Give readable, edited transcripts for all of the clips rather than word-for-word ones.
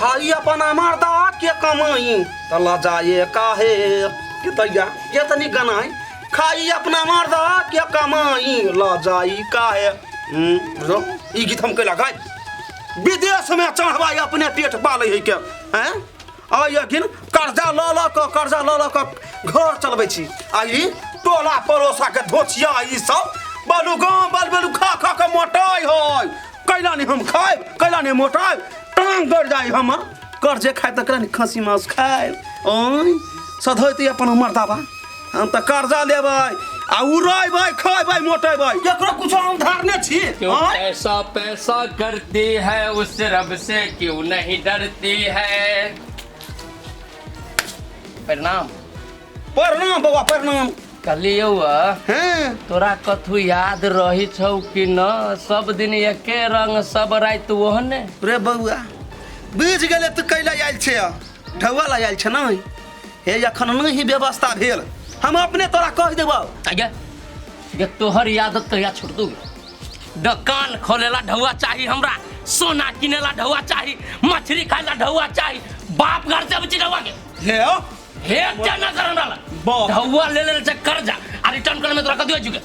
खाई अपन मर्दा के कमाई त लजाए काहे के दैया ये तनी गाना है खाई अपना मर्दा के कमाई लजाई काहे। बुझलो ई गीत हम कैला गाय विदेश में चढ़बाई अपने पेट पालै है के हैं आ यकिन कर्जा लऽ लऽ कऽ कर्जा लऽ लऽ कऽ घर चलबै छी आ ई टोला पड़ोसा के धोछिया ई सब बलु गाँव बल बलु खा खा कऽ मोटाइ है कैला नहीं हम खायब कैला नहीं मोटायब टांग गड़ जाय हमर कर्जे खायब तऽ कैला नहीं खस्सी मांस खायब ओय सधैती अपन मर्दाबा हम तऽ कर्जा लेबै आ उड़ेबै खैबै मोटेबै केकरो कुछो हम धारने छी क्यों आँय? पैसा पैसा करती है उस रब से क्यों नहीं डरती है। प्रणाम। प्रणाम बौआ प्रणाम। कहलियौ हँ तोरा कथू याद रही छौ कि न? सब दिन एके रंग सब राति ओहने। रे बौआ बुझि गेलै तू कैला आयल छै ढौआ ला आयल छै नहि हे एखन नहि व्यवस्था भेल हम अपने तोरा कहि देबौ। आगे गे तोहर यादत कहिया छोड़ दू? दुकान खोलेला ढौआ चाही हमरा, सोना किनेला ढौआ चाही, मछली खाएला ढौआ चाही। बाप घर से अबै छी ढौआ के। हे हे क्या ना कर हमरा बाप। ढौआ ले ले छै कर्जा आ रिटर्न करे में तोरा कथी होइ छौ?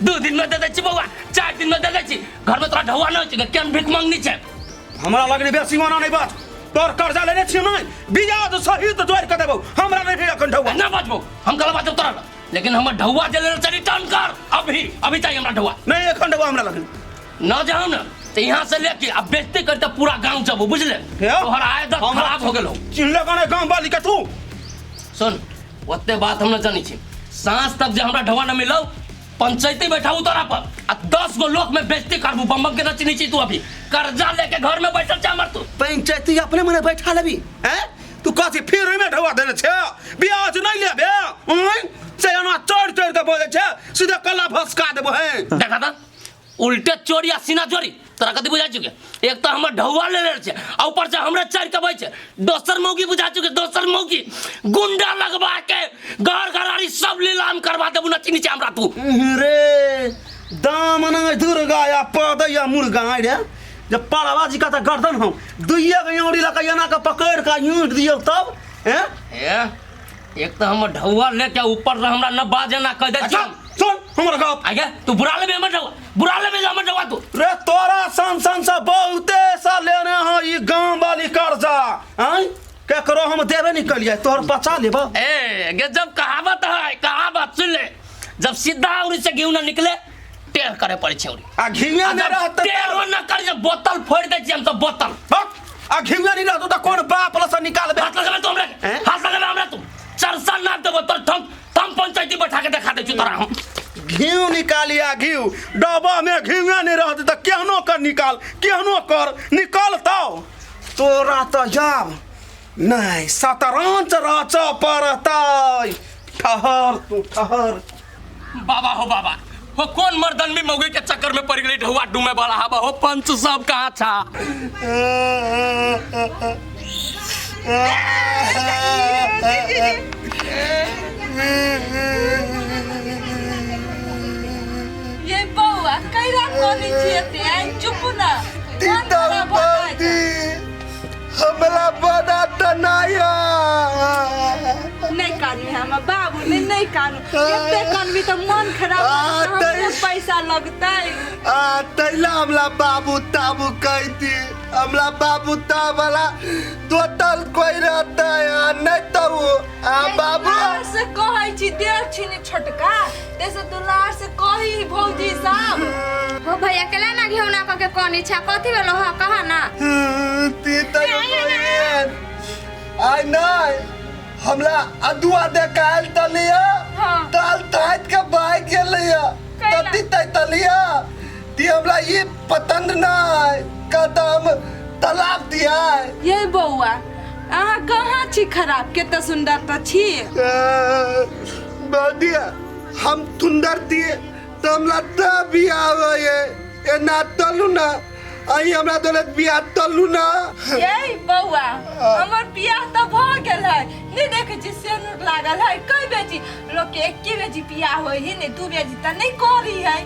2 दिन में दे दै छी बौआ, 4 दिन में दे दै छी। घर में तोरा ढौआ नहि होइ छै, केहन भीख मंगनी छै? हमरा लगनी बेसी मना नहीं बात तोर कर्जा लेने छियै नहीं ब्याज सहित जोड़ के देबौ हमरा नहीं भेल एखन ढौआ। ना बचबौ हम कल बाजब तोरा लग, लेकिन हमर ढौआ जे लेने छै रिटर्न कर अभी अभी चाहिए हमरा ढौआ। नहीं एखन ढौआ हमरा लगनी न जाऊ न तो यहाँ से लेके अब बेइज्जती करते पूरा गांव जबो बुझले? हे? तोहर आदत हमरा खराब हो गेलो। चिन्हले कने गांव वाली के तू? सुन ओते बात हम न जानी छी। साँझ तक जे हमरा ढौआ न मिलौ पंचायती बैठाऊ तोरा पर आ 10 गो लोक में बेइज्जती करबू। बम बम के न चिन्है छी तू, अभी कर्जा लेके घर में बैठल छै हमर तू। पंचायती अपने मने बैठा लेबी हैं? तू कथी फिर ओहिमे ढौआ देने छै? ब्याज नहीं लेबे ओय से एना चढ़ चढ़ के बजै छै सीधे कल्ला भसका देबो है। देखा त उल्टे चोरी आ सीना चोरी तोरा कथी बुझा चुके? एक तो हमर ढौआ ले लेल छै आ ऊपर से हमरे चढ़ के बैठ छै दोसर मौगी बुझा चुके दोसर मौगी गुंडा लगवा के घर घरारी सब नीलाम करवा देबू नची नीचे हमरा तू। रे दामन दुर्गा या पद या मुर्गा रे जब पड़वा जी का त गर्दन हम दुइये के औरी लका एना के पकड़ के यूट दियो तब हैं? ए, एक तो हमर ढौआ लेके ऊपर से हमरा न बाजे ना कह दे। अच्छा सुन हमर गप। आगे तू बुरा लेबे हमर ढौआ, बुरा लेबे हमर ढौआ तू। रे तोरा सन सन से बहुते सा लेने हो ई गांव वाली कर्जा हैं? केकरो हम देबे नहीं कलिए तोहर बचा लेबो। ए गजब कहावत है, कहावत सुन ले, जब सीधा उरी से गेहूं ना निकले टेढ़ करे पड़े छै उरी। आ घिउआ नहीं जब रहत टेढ़ो न कर जब बोतल फोड़ दै छी हम सब बोतल। हट, आ घिउआ नहीं रहत त कोन बाप लस निकालबे? हाथ लगबे तू हमरा, हैं? हाथ लगबे हमरा तू चरसा नाप देबो तोर थम थम पंचायती बैठा के देखा दै छी तोरा हम। घिउ निकालिया घिउ डब्बा में घिउआ नहीं रहत त केहनो कर निकाल केहनो कर निकाल तो तोरा त जाब नहीं सतरंज रच पड़तै। ठहर तू ठहर। बाबा हो बाबा हो कौन मर्दन भी मौगी के चक्कर में पड़ गई ढौआ डूमे वाला हवा हो पंच सब कहाँ छा? ये बौआ कैला कोनी छियै ते आइ चुप ना। तीता बौदी हमरा बड़ा तनाया। नहीं कानू हम बाबू नहीं नहीं कानू एते कानबी त मन खराब आ, हो जेतै, तै- हमरे पैसा लगतै। आ तैला हमरा बाबू ताबू कहती हमरा बाबू ताबला दोतल कोई रहता है नहीं तो वो आ बाबू दुलार से कहै छी देह छी ने छोटका तैसे दुलार से कही भौजी साहब। हो भैया केला ना घेउना क के कोनी छा कथी भेलो ह कहा ना? तीता आइ नहीं हमरा अदुआ दे काल तलिया हाँ। ताल ताइत के भाग गेलैया कैला? तती तै तलिया ती हमरा ई पतंद नहीं कदम तालाब दिया। ये बौआ अहाँ कहाँ छी खराब केते सुंदर त छी। बदिया हम सुंदर दिए तो हमरा त बियाह होए एना तलू ना आई हमरा दौलत बियाह तलू ना। ये बौआ हमर बियाह त भ गेल है नहीं देखे छी सेनुर लागल है कई बेजी लोग के एके बेजी बियाह होय है नहीं 2 बेजी त नहीं करी है।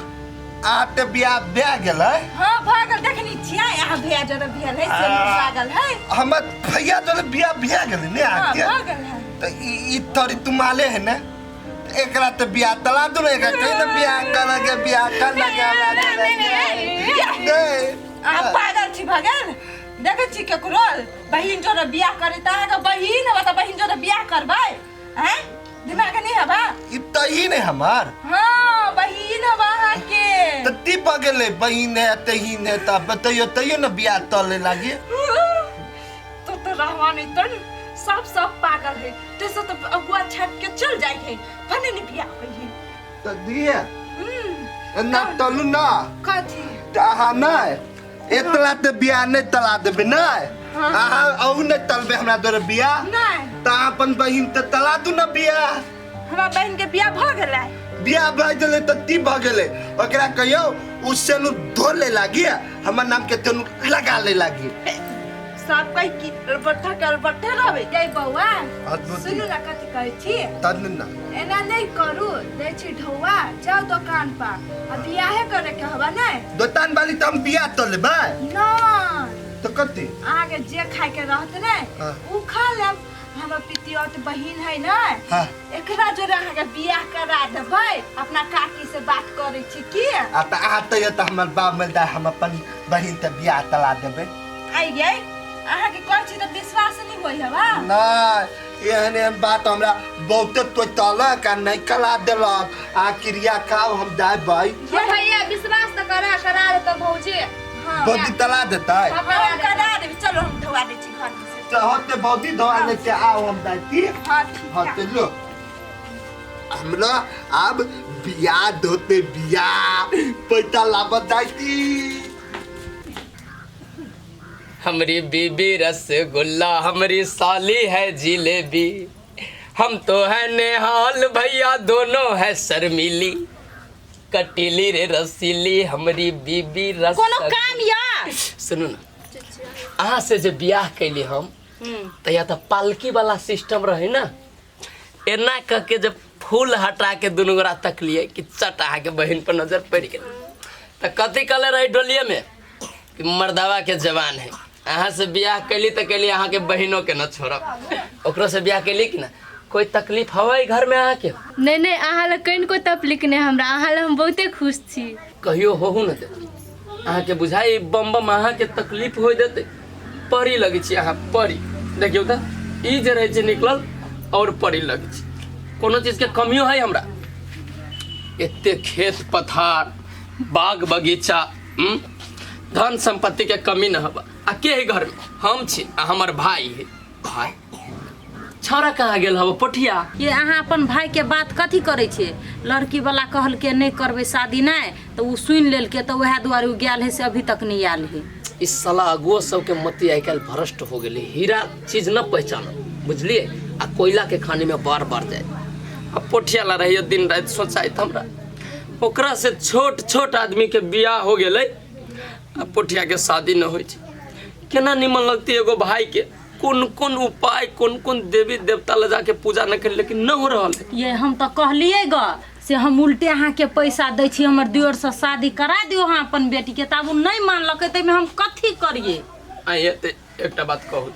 आते बियाह भए गेलै। हाँ भऽ गेल, देखनी छियै अहाँ भैया जोरे भेल है से लागल है। हमर भैया जोरे बियाह भए गेलै ने? हाँ आके भऽ गेल है। तऽ ई तोरी तुमाले है ने, एकरा तऽ बियाह तला दू ने, एकरा कहीं ने बियाह कर के बियाह कर लगे हमरा नहीं। अहाँ पागल छी भऽ गेल? देखै छी केकरो बहिन जोरे बियाह करे तऽ अहाँके बहिन हवा तऽ बहिन जोरे बियाह करबै? हैं, दिमाग नहीं हवा? ई तऽ ई नहीं हमार। हाँ बहिन हवा अहाँके। तऽ ती भऽ गेलै बहिन है तहिन है तऽ बतैयो तैयो ने बियाह तले लागी। तो तो रहवा नहीं तो सब सब पागल है, तैसे तो अगुआ छाट के चल जाए है, भने नहीं बियाह होई है। तऽ दिए ना तलू ना। कथी? तऽ अहाँ नहि एतला तऽ बियाह नहि तला देबै नहि? अहाँ अहू नहि तलबै हमरा द्वारा बियाह? नहीं। तऽ अहाँ अपन बहिन तऽ तला दू ने बियाह। हमरा बहिन के बियाह भऽ गेलै। बियाह भऽ गेलै तऽ ती भऽ गेलै, ओकरा कहियौ उ सेनू धो ले लागी, हमर नाम के तेनू लगा ले लागी। सब कहि की अलबट्ठा के अलबट्ठे रहबै। जय बौआ सुनू ना कथी कहै छी। तब ना एना नहीं करू, दै छी ढौआ, जाउ दोकान पर आ बियाहे करे के हवा नै? दोकान वाली तऽ हम बियाह तऽ लेबै। ना तऽ कथी? अहाँके जे खाय के रहत ने हाँ। उ खा लेब। हमर पितियौत बहिन है ने, हाँ। एकरा जोड़े अहाँके बियाह करा देबै। अपना काकी से बात करै छी की। आ तऽ अहाँ तैयो तऽ हमर बाप मिलता, हम अपन बहिन तऽ बियाह तला देबै। आइ यै अहाँके कहै छी तऽ विश्वास नहि होइ हवा? नहि, एहन एहन बात हमरा बहुते तो तलक आ नहि कला देलक। आ क्रिया खाओ हम जायबै। ये भैया विश्वास तऽ करा करा देतौ भौजी। हाँ भौजी तला देतै? हाँ, करा देबै। चलो हम ढौआ दै छी घर से। तऽ होते भौजी धोआ ले के आओ हम जायती। हाँ ठीक हाँ है। तो लो हमरा अब बियाह धोते बियाह पैसा लाबत जायती। हमरी बीबी रसगुल्ला हमरी साली है जिलेबी, हम तो है नेहाल भैया दोनों है शर्मिली, कटीली रे रसीली हमरी बीबी रस। कोनो काम या सुनू ना, अहाँ से जे बियाह कैली हम तहिया तऽ पालकी वाला सिस्टम रहे ना, एना कह के जब फूल हटा के दुनू गोरा तकलिए कि चट अहाँके बहिन पर नजर पड़ि गेल तऽ कथी कहले रही डोलिए में कि मर्दावा के जवान है, अहाँ से बियाह कैली तऽ कैली अहाँके बहिनो के न छोड़ब। ओकरो से बियाह कैली कि ना? कोई तकलीफ हवे घर में अहाँके? नहीं नहीं, अहाँ लग कनिको तकलीफ नहीं हमरा, अहाँ लग हम बहुते खुश छी। कहियो होहू न दे अहाँके बुझाई बम बम अहाँके तकलीफ हो देते। परी लगै छी अहाँ, परी देखियौ तऽ ई जे रहै छै निकलल और परी लगै छी। कोनो चीजके कमियो है हमरा? एते खेत पथार बाग बगीचा धन संपत्ति के कमी न हबा। आ के है घर में? हम छी आ हमर भाई है। भाई छौड़ा कहाँ गेल हबो पोठिया? ये अहाँ अपन भाई के बात कथी करै छियै? लड़की वाला कहलकै नहि करबै शादी नहि, तऽ ओ सुनि लेलकै तऽ वएह दुआरे ओ गेल है से अभी तक नहि आयल है। इस साला अगुओ सबके मति आइ काल्हि भ्रष्ट हो गेलै, हीरा चीज न पहचानो बुझलिए, आ कोयला के खाने में बार बार जाए। आ पोठिया ला रहिए दिन राति सोचाइत हमरा, ओकरा से छोट छोट आदमी के बियाह हो गेलै आ पोठिया के शादी न होइ छै। केना निमन लगती एगो भाई के? कोन कोन उपाय कोन कोन देवी देवता ले जाके पूजा न कर, लेकिन न हो रहल है। ये हम तऽ कहलिए ग से हम उल्टे अहाँके पैसा दै छी, हमर दियोरसँ शादी करा दियौ अहाँ अपन बेटीके, तब ओ नहि मानलकै ताहिमे हम कथी करियै? आइए तऽ एकटा बात कहू,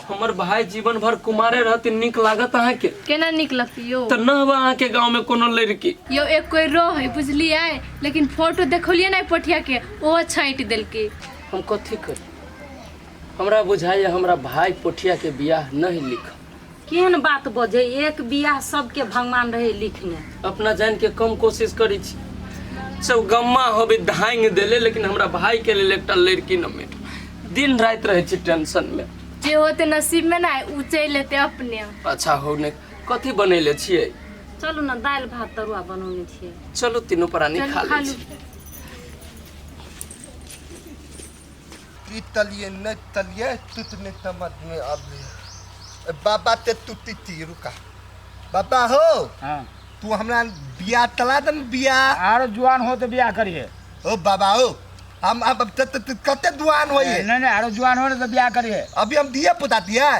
हमर भाई जीवन भर कुमारे रहती नीक लागत अहाँके? केना नीक लगती यौ? तऽ न हवा अहाँके गाँव में कोनो लड़की? यौ एक कोई रहै बुझलियै, लेकिन फोटो देखलियै ने पोठिया के, ओहो छाँटि देलकै। हम कथी करी? हमरा बुझाइए हमरा भाई पोठिया के बियाह नहीं लिखल। केहन बात बजै, एक बियाह सबके भगवान रहे लिखने। अपना जान के कम कोशिश करै छी, चौगम्मा होबे धांग देले, लेकिन हमरा भाई के लेल एकटा लड़की न मिल, दिन राति रहै छी टेंशन में। जे होते नसीब में ना उ चलि एतै अपने। अच्छा हो ने, कथी बनैले छियै? चलू ने दालि भात तरुआ बनौने छियै। चलू तीनू प्राणी चलू, खा लै खा लू। छी। की तलिए नहीं तलिए तुत नहीं समझ में आबे। बाबा ते तुती ती रुका बाबा हो। हाँ। तू हमरा बियाह तला दन बियाह। आरो जुआन हो तो बियाह करिए। ओ बाबा हो, हम अब कते जुआन होइए? नहीं नहीं, आरो जुआन हो तो बियाह करिए। अभी हम दिया पुता दिया।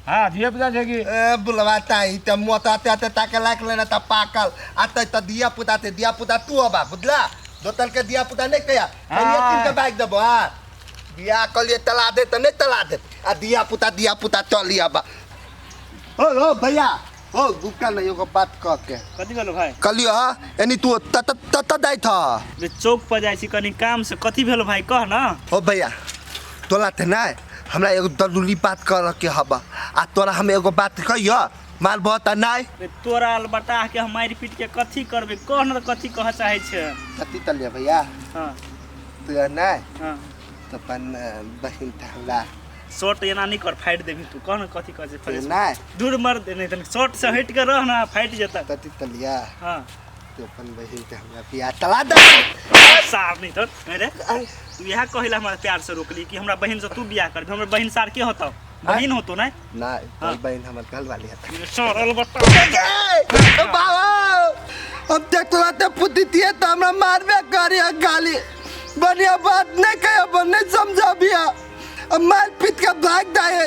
हाँ दिया पुता देगी। ए बुलवाता ही त मोता ते ते ताके लाख लेना त पाकल आते त दिया पुता ते दिया पुता तू अबा बुझला दोतल के दिया पुता नहीं कया कहिए तीन के बाइक देबो। हां बियाह कलिए तला दे त नहीं तला दे आ दिया पुता चल बा। ओ ओ भैया ओ गुप्ता नहीं एगो बात कह के कथी भेलो भाई? कहलियो हां एनी तू त त त जाय था जे चौक पर जाइ छी कनी काम से, कथी भेलो भाई कह ना। ओ भैया तोला त नहीं हमरा एगो जरूरी बात कर के हबा आ तोरा हम एगो बात कहियो माल बहुत नहीं। रे तोरा अल बता के हम मारि पीट के कथी करबे कह न, कथी कह चाहे छे? कथी तलिया भैया? हां तू नहीं हां तो अपन बहिन था हमरा शॉर्ट एना नहीं कर फाइट देबी तू, कह न कथी कह छे? तू नहीं दूर मर दे नहीं तनी शॉर्ट से हट के रह ना फाइट जेता। कथी तलिया? हां तू अपन बहिन के हमरा बियाह तला दे। सार नहीं तो रे तू यह कहिला हमरा प्यार से रोकली कि हमरा बहिन से तू बियाह कर, हमर बहिन सार के होतो? बहिन होतो ना ना तोर बहिन हमर घर वाली हता। सरल बता ए बाबा अब देखला ते पुतितिए त हमरा मारबे करी गाली। बढ़िया बात नहीं कहे नहीं समझा बिया अब मार पीट के भाग जाए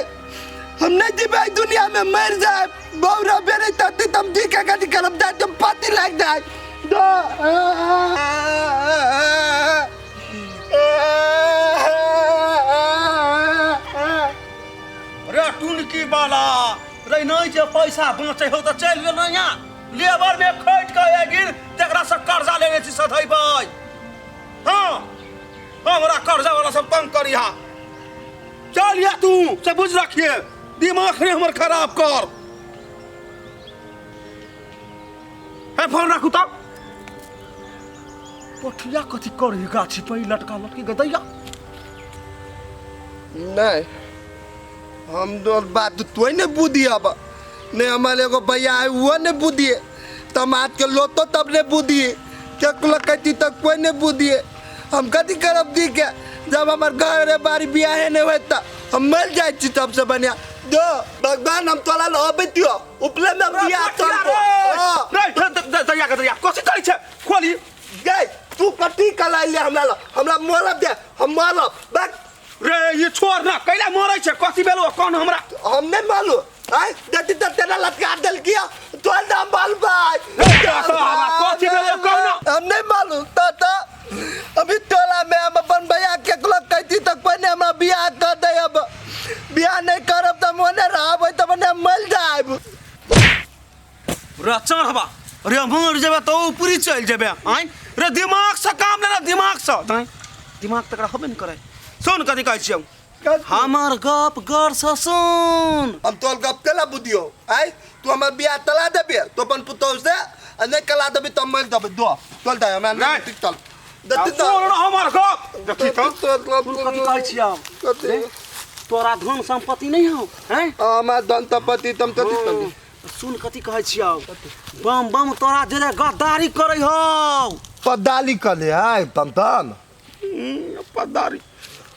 हम नहीं जीवे दुनिया में मर जाए बौरा बेरे तते तुम जी के गाड़ी करब जाए तुम पाती लग जाए दो। रे टुनकी वाला रे नहीं जे पैसा बचे हो त चल गेल ना यहाँ लेबर में खैट के आइ गेल तकरा से कर्जा लेने छी सधैबै। हाँ हमरा कर्जा वाला सब तंग करी हा चल या तू से बुझ रखिए दिमाग नहीं हमर खराब कर। हे फोन राखू तब पोठिया कथी करही गाछी पे लटका लटकी गदैया। नहीं हम दो बात तो नहीं बुद्धि अब नहीं हमारे एगो भैया है वो नहीं बुद्धि तम हाथ के लोतो तब नहीं बुद्धि चकुल कटी तक कोई नहीं बुद्धि हम कथी करब दी के जब हमार घर बारी बियाहे नहीं हुए त हम मर जाए छी तब से बढ़िया दो भगवान हम तोला अबैतियो उपले में बियाह चलबो। रे दैया के दैया कथी करै छै खोली गई तू कथी कला ले हमरा ल हमरा मरब दे हम मरब बक रे ये छोड़ ना कैला मरै छै कथी भेलो कौन हमरा हम नहीं मालू आय दती त तेरा लटका देल किया तोर नाम बाल भाई कथी भेलो कौन हम नहीं मालू त त अभी टोला में हम अपन भैया के कहती तक पहिने हमरा बियाह कर दे अब बियाह नहीं करब त मोने रहब त मने मर जाएब। रे चढ़बा रे मर जेबे त ऊपरी चल जेबे आय रे दिमाग से काम लेना दिमाग से दाई दिमाग तकरा होबे न करे। सुन कथी कहै छियौ हमर गप गौर से सुन। हम तोर गप केला बुधियो आय तू हमर बियाह तला देबे तो अपन पुतोह से आ नहीं कला देबे त मर देबे दो चल दे हमरा नहीं ठीक चल दती सुन न हमर गप देखी त कथी कहै छियौ तोरा धन संपत्ति नहीं हौ हैं हमरा धन संपत्ति तम त सुन कथी कहै छियौ बम बम तोरा जेरे गद्दारी करै हौ पदाली कले है तम तम पदारी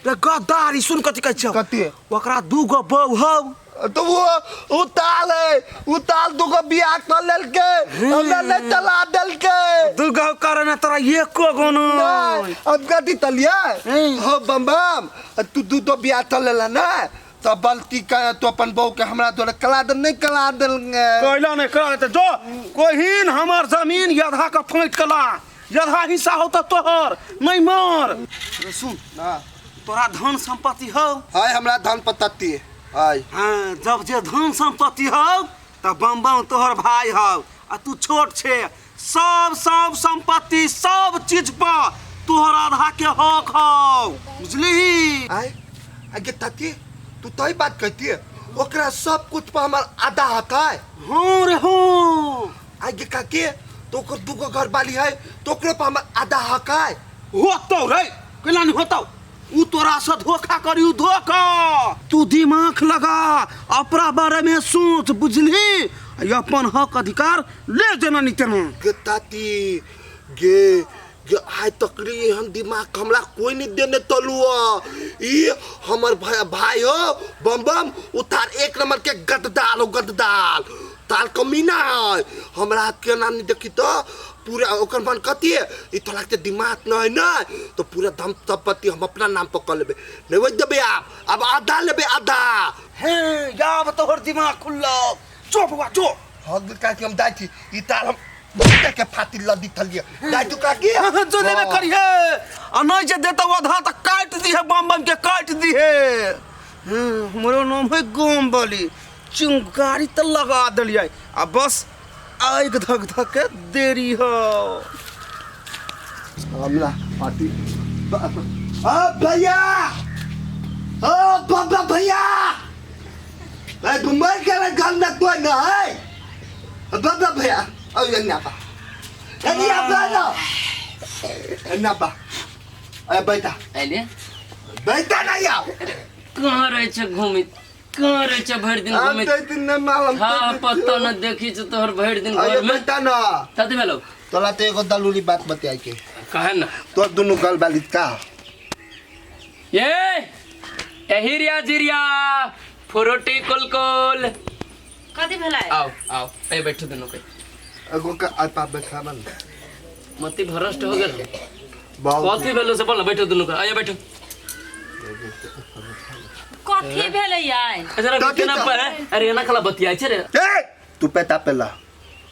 रे गद्दारी सुन कथी कहै छियौ कथी ओकरा दू गो बहू हौ तो वो उताल है उताल दू गो बियाह कर लेलके हमरा नहीं तला देलके दू गो करे ना तोरा एको गो नहीं अब कथी तलिया हो बम बम तू दू दो बियाह कर लेला ना तो बल्कि का तो अपन बहू के हमरा तोरा कला दे नहीं कला देल कहला नहीं कला देते जो कोहिन हमर जमीन यधा के फाँट कला यधा हिस्सा हो त तोहर नहीं मर। रे सुन ना तोरा धन संपत्ति हौ हाय हमरा धन पत्ती हाय हाँ जब जे धन संपत्ति हौ त बम बम तोहर भाई हौ आ तू छोट छे सब सब संपत्ति सब चीज पर तोहर आधा के हक हौ बुझलिही। आय आगे ताती तू तही बात कहती है ओकरा सब कुछ पर हमार आधा हक है। हाँ रे हाँ आगे काके तो ओकर दूगो घर वाली है तो ओकरो पर हमार आधा हक है। होतौ रे कैला नहीं होतौ उ तोरा से धोखा करी उ धोखा तू दिमाग लगा अपना बारे में सोच बुझली अपन हक अधिकार ले जेना नहीं तेना। गे ताती गे गे आय तकरी हम दिमाग हमरा कोई नहीं देने तलुआ ई हमर भाई हो बम बम उतार एक नंबर के गद्दाल हो गद्दाल ताल कमीना है हमरा के नाम नहीं देखी तो पूरा ओकर मन कथी है ई तो लगते दिमाग न है ना तो पूरा धन संपत्ति हम अपना नाम पर कर लेबे नहीं वही देबे आप अब आधा लेबे आधा। हे याब तोहर दिमाग खुललो जो बउआ जो हक का कि हम जाइ छी ई ताल हम बहुते के फाती लदी थलिए दाई तू का की जो देबे करिहे आ नहीं जे देता आधा त काट दिहे बम बम के काट दिहे। हमरो नाम है गोम बली चिंगारी त लगा देलियै आ बस आगि धक धक के देरी हो। हमला पार्टी आ भैया ओ बाबा भैया ए घुमाई के घर में कोई ना है बाबा भैया ओ ये ना पा ए ना पा ना ए ना पा ए बैठा अइले बैठा ना यार कहाँ रहै छै घुमित कहाँ रहै छै भरि दिन हम घुमित तो इतने मालूम हाँ पत्ता न देखी छै तोहर भरि दिन अरे घर में बैठा ना कथी भेलौ तोला तो एगो दलूरी बात बतियाई के कहे ना तोर दुनू गल बाली का ये एहिरिया जिरिया फुरोटी कुलकुल कथी भेलै आओ आओ ए बैठो दुनू के एगो का आ पाप बैठा मन मति भ्रष्ट हो गेल बहुत कथी भेलो से बोल बैठो दुनू के आया बैठो कथी भेलै आइ अच्छा कथी केना तऽ? पर है? अरे एना खला बतियाइ छै रे ए तू पेता पेला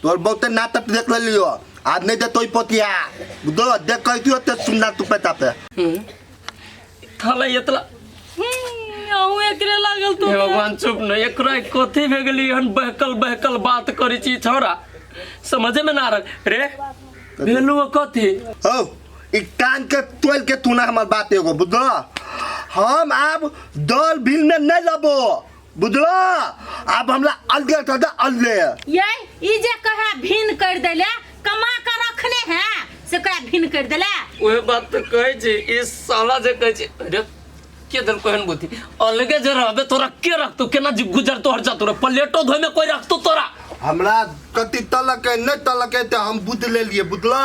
तोर बहुते नाटक देख लेलियो आज नहीं दे तोई पोतिया दो देख कह तू ते सुनना तू पेता पे थाला एतला अहूँ एकरे लागल तू हे भगवान चुप न एकरा कथी भे गेली हन बहकल बहकल बात करै छी छौरा समझे में ना आ रहल रे भेलु कथी हो ई कान के तोल के तू ना हमर बात एगो बुझलो हम आब दल भील में नहीं लबो बुझलो आब हमरा अलगे कर दे अलगे ये ई जे कहे भिन्न कर देले कमा के रखने है से कहे भिन्न कर देले ओहे बात तऽ कहै छी ई साला जे कहै छी रे के देलको एहन बुद्धि अलगे जे रहबे तोरा के रखतौ केना जी गुजर तोहर जातौ रे प्लेटो धोय में कोई रखतौ तोरा हमरा कति तलक है नहीं तलक है तो हम बुझ लेलिए बुझलो।